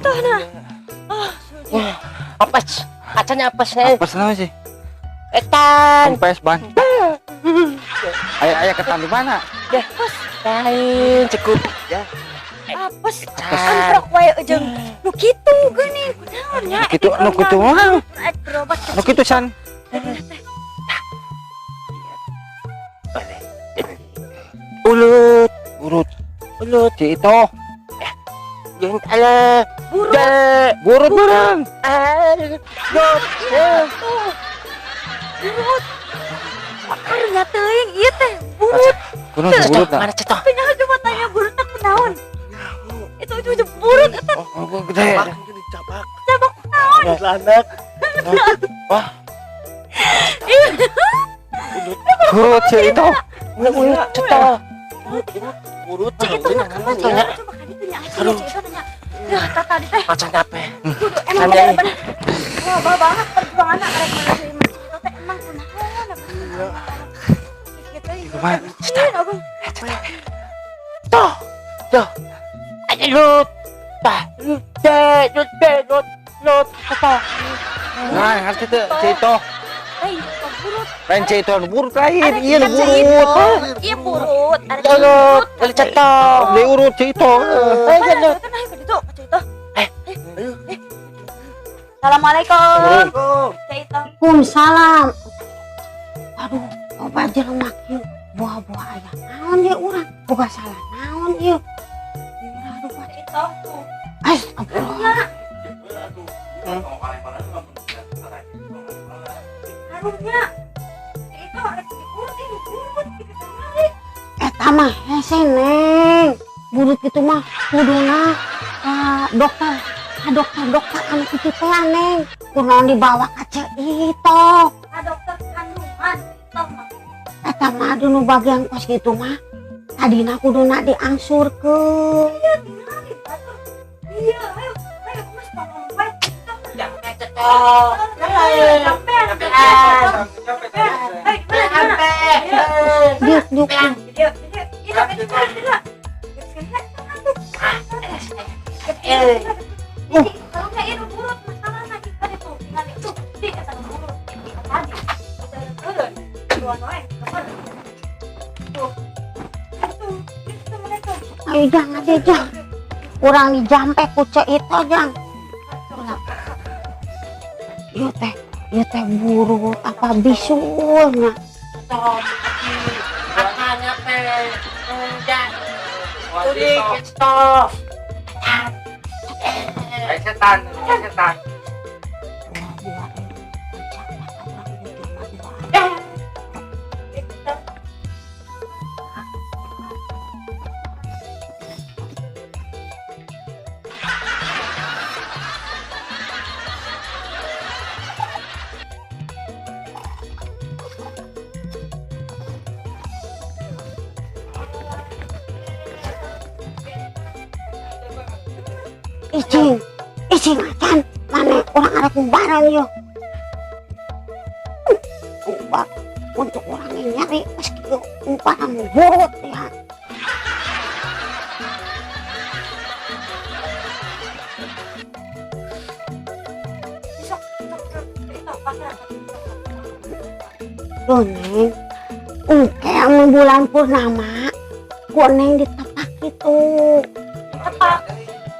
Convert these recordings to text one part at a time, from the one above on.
Ito na. Ah, Wah, apes. Kacanya apes nih. Apes naon sih? Etan. Kempes ban. Aya aya ketan di mana? Lain cukup. Ya. Apes. Amprok wae jeung nu kitu geuning. Kunaon nya? Nu kitu, nu kitu mah. Berobat. Nu kitu san. Ulut, Urut. Ulut. Si itu. Jeung ala. Burut. De. Burut barang. Ah, lut. Tuh. Burut. Karunya teuing ieu teh burut. Kunaon si burut Mana cetok? Pindah coba tanya burut teh kunaon. Itu burut eta. Oh, oh, gede. Dicabak. Cabak kunaon? Anak. Wah. Burut si itu. Ulut cetok. Burut. Cik itu mah kamu cik itu coba kan itu nya aja cik itu tanya. Ya tadi teh. Macan apa? Kudu emang bener-bener. Wah, banget perjuangan rek menuju imah cik itu teh emang kunaon apa. Gitu Kumaha? Abang. Toh. Tuh. Ayo lut. Tah. De, lut, de, lut, lut. Apa? Nah, ngerti teu si itu. Lain burut. Lain si itu nu burut lain. Iya nu Kan cik burut. itu. Iya burut. Ada Lut, burut. lut cetok. Beli urut si itu. Eh, lut. Itu naik ke ditu, cik itu. Eh. Assalamualaikum. Cik itu. Waalaikumsalam. Aduh, loba jelema kieu. Buah-buah aya naon ye urang? Boga salah naon ieu? Aduh, Cik itu tuh. Astagfirullah. Karunya. Cik itu rek diurut ini burut gitu kali. Eta mah hese neng. Burut kitu mah kuduna ka dokter, ka dokter-dokter anu kitu teh neng. Kunaon dibawa ka Ceu Ito. Ka dokter kandungan itu mah. Eta mah nu bagian kos kitu mah tadina kuduna diangsurkeun. Iya, tinggali batur. Iya, ayo, ayo mas tolong bae. Jangan cetok. Sampean, sampean. Ayo, gimana, gimana? Diuk diuk. Iya, iya, iya, iya, iya. Karunya ini burut masalahna kan itu tinggal itu di eta burut tadi. Udah dua wae, kapan? Tuh. Itu, itu mereka. Ayo jangan deh jang. Urang dijampe ku Ceu Ito jang. Ieu teh burut apa bisulnya? Cetok. Makannya pe. Enggak. Udik cetok. Kayak setan, kayak setan. Buah-buah kacamata urang butuh mah dua. Icing, icing acan, mana orang arek bareng yo. Ubar untuk orang yang nyari meski umparan burut ya. Besok, besok, itu pasar. Loh neng, engke anu bulan purnama, ku neng ditepak gitu. Tepak.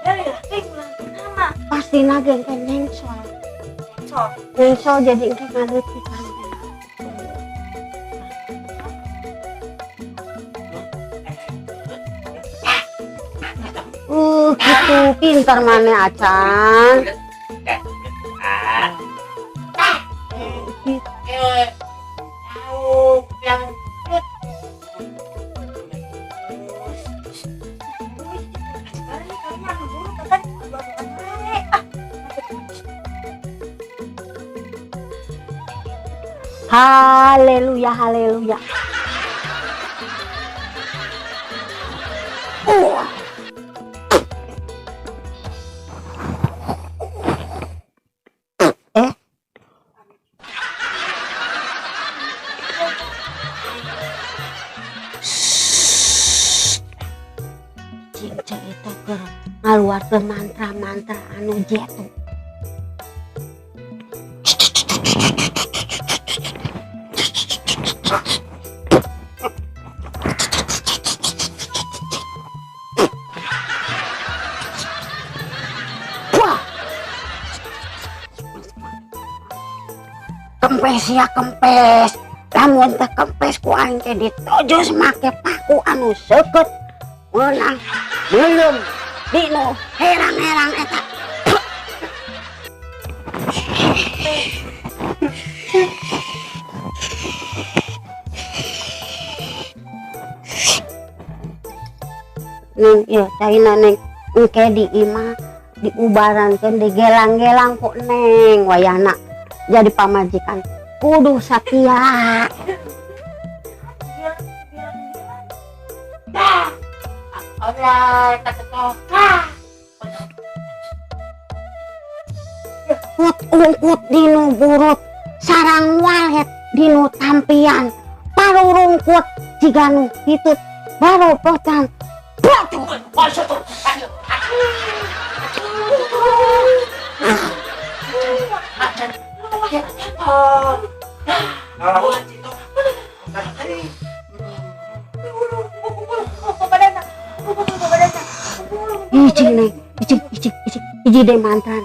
Ya, ya, bulan purnama. Pasti nage engke nyengsol. Nyengsol. Nyengsol jadi engke ngaleutik kan. Gitu pintar mana acan. Gitu. Haleluya, haleluya. Cincin itu keur ngaluarkeun Ngaluarkeun mantra-mantra anu jitu. Wah. Kempes ya kempes. Lamun teh kempes ku aing teh ditojos make paku anu seukeut meunang belum dino herang-herang eta. Neng, ieu caina neng engke di imah diubarankeun digelang-gelang ku neng wayahna jadi pamajikan kudu satia. Kut ungkut dinu burut sarang walet dinu tampian parurungkut jiga nu hitut baropotan batu. Hiji neng, hiji, hiji, hiji, hiji deh mantra.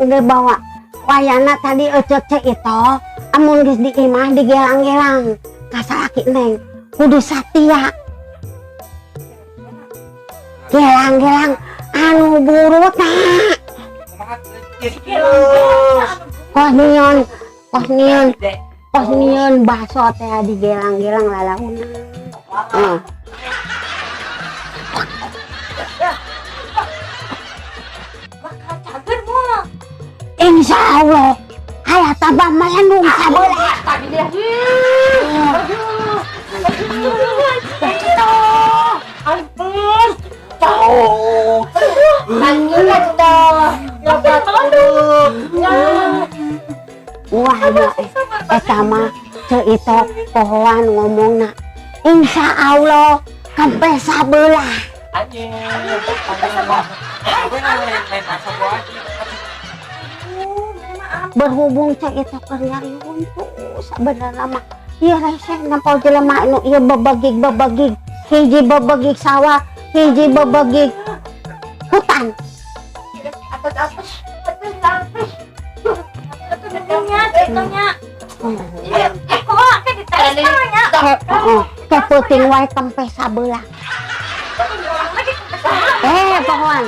Udah bawa wayana tadi ecek cek itu amun geus di imah digelang-gelang ka salaki neng kudu satia gelang-gelang anu burutna kos kos nieun kos nieun baso teh digelang-gelang lalauna. Insya Allah, ayah tambah melendung sabelah. Wah, eta mah ceu itu pohoan ngomongna. Insya Allah kempes sabelah. Berhubung cek itu keur nyari huntu sabenerna mah ieu rese nempo jelema anu ieu bebegig-bebegig hiji bebegig sawah hiji bebegig hutan. Ke peuting wae kempes sabelah. Pohoan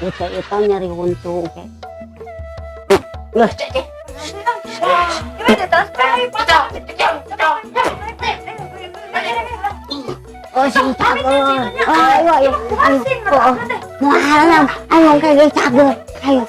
itu itu nyari huntu ke. Loh. Oh, sing cager. Ayo, ayo. Ayo, ayo kayak cager. Ayo.